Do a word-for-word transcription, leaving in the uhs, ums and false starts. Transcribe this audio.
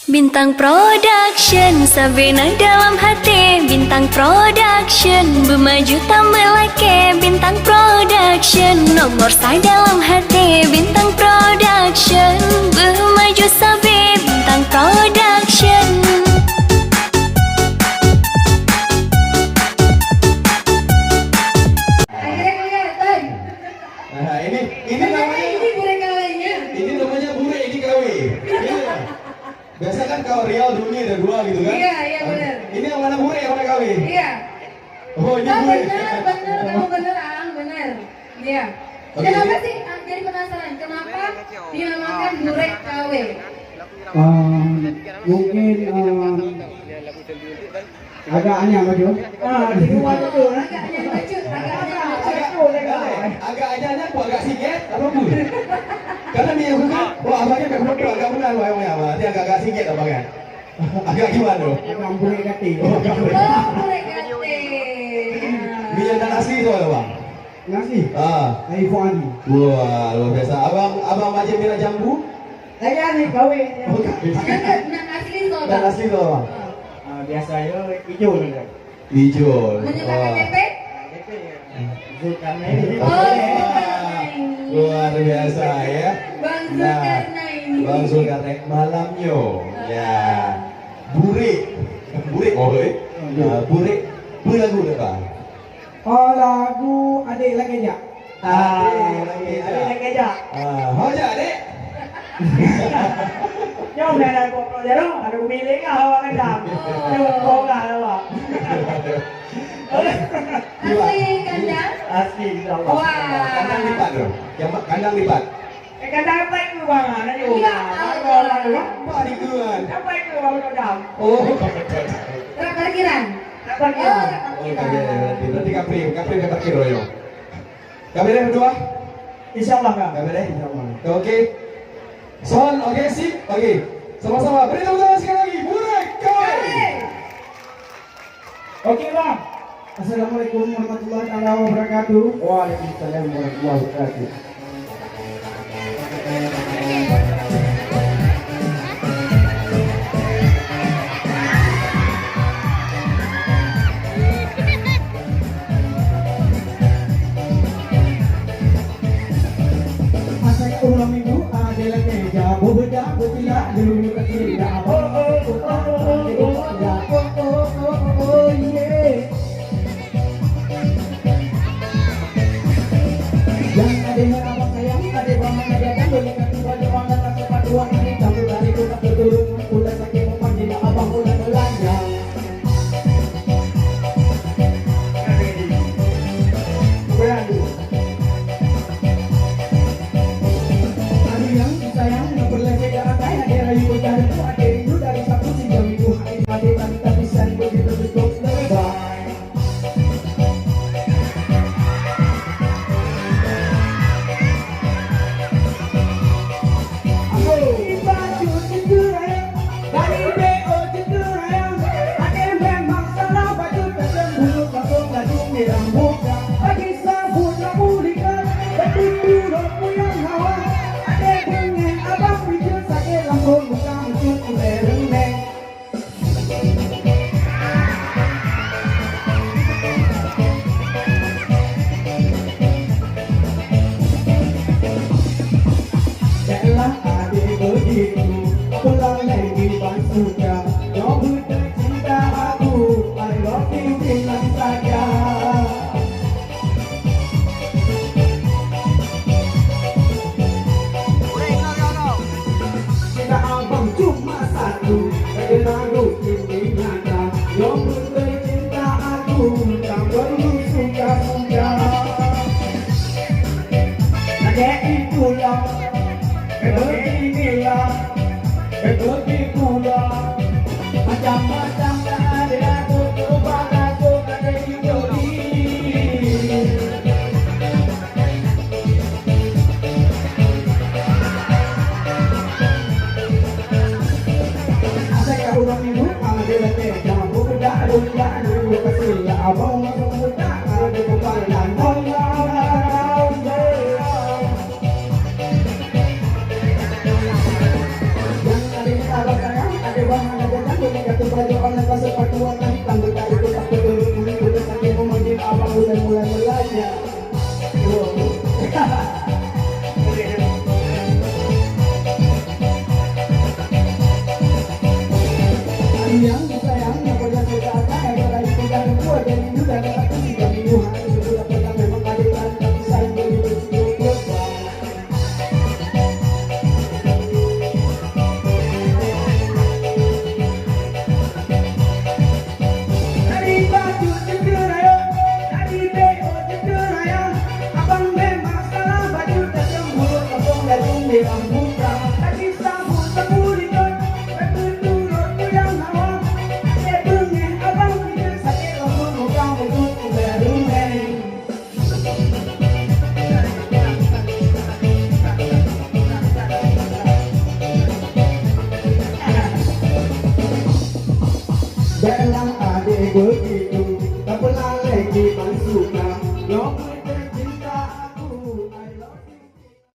Bintang Production, sabe na dalam hati. Bintang Production, beumaju tameulakée. Bintang Production, nomor sa dalam hati. Bintang Production, beumaju sabe. Bintang Production. Akhirnya kelihatan. Nah, ini, ini namanya, ini burek kawenya. Ini namanya burek di kawé. Iya. Biasa kan kalau Riau dunia ada dua gitu kan? Iya, iya, benar. Ini yang mana burek, yang mana kawé? Iya. Oh, ini burek. Oh, benar, benar, kamu benar, Ang, benar. Iya. Oke, kenapa sih, ah, jadi penasaran, kenapa dinamakan burek kawé? Ehm, mungkin, ehm, agak aneh, Baju. Ah, di luar tu, eh? Agak aneh, Baju. Agak aneh, Baju. Agak aneh, agak sigét, apa pun? Karena dia juga, wah, abangnya tak betul, agak benar, wah, wah, wah. Dia agak, agak sigét abang kan? Agak gimana? Agak burek katé. Oh, agak burek. Oh, burek katé. Minyak dan asli tu, Bang? Nasi? Ah. Dari Fuadi. Wah, luar biasa. Abang, abang macam merah jambu? Saya ni kawin. Oh, kawin. Nak, nak asli tu, Bang? Nak asli tu, Bang? Ah. Ah, biasa ya, hijau ni, kan? Hijau. Menyebabkan, wah, ketek? Ketek, ya. Zulkarnain. Oh, Zulkarnain. Luar biasa, ya. Bang Zulkarnain. Nah, Bang Zulkarnain malamnya. Ah. Ya. Burik. Burik, oh, eh. Ah, burik. Apa lagu dah, Bang? Oh, lagu Adik Lagèe Jak. Ah, Adik Lagèe Jak. Adik Lagèe Jak. Ah, ho jak, Dek? Nyoe dah ada pokok jaroe, ada milik kah awak kandang? Nyoe bongkar awak. Asli kandang? Asli, insya Allah. Wah. Kandang lipat tu. Yang kandang lipat. Eh, kandang apa itu, Bang? Ada juga. Ya Allah. Apa di luar? Apa itu, Bang Kodam? Oh. Truk parkiran. Truk parkiran. Oh, truk parkiran. Oh, tak boleh, berarti. Berarti kapri, kapri dah parkir, Royo. Kapri dah berdua? Insya Allah, Kak. Kapri dah? Insya Allah. Okey. Sound, okey, sip? Okey. Sama-sama. Beri tepuk tangan sekali lagi. Burek kawé. Kawé. Okey, bang. Assalamualaikum warahmatullahi taala wabarakatuh. Waalaikumsalam warahmatullahi wabarakatuh. Asai uroe Minggu, ade lagèe ja, bubeda, butila, dulu kecil, ya, oh, oh, yeah. Yang ade abang sayang, ade bang ade datang, boleh kata pada orang datang tempat dua hari, kamu dari kota keturun, udah sakit empat, tidak abang udah belanja. Yalah, adik begitu, pulang lagi bang suka. Kau betul cinta aku, I love you bilang saja. Cinta abang cuma satu, tak ada ragu, ini nyata. Yang betul cinta aku, tak perlu suka-suka. Lagèe itulah, lagèe inilah, lagèe begitulah. Macam-macam tak ada, aku coba lakukan dari dulu. Wah, ada jadang, boleh kata baju online pasal paduan lah hitam, berkali pun tak perlu, boleh kata memanggil abang bulan-bulan belajar. Wow. Yang disayang, yang pernah saya katakan, yang pernah kita buat, dan itu dah dapat kita minggu hari, sebelum datang memang ada yang tak bisa, yang boleh bersyukur. Dari baju cedera ya, dari B O cedera ya, abang memang salah baju tajam mulut abang dari merah muka. Tadi sabun sepuluh liter, tapi turut tuyang hawa. Ada bengeh abang kita sakit lambung, bukan betul, udah rumah. Bèk nang adé beugi.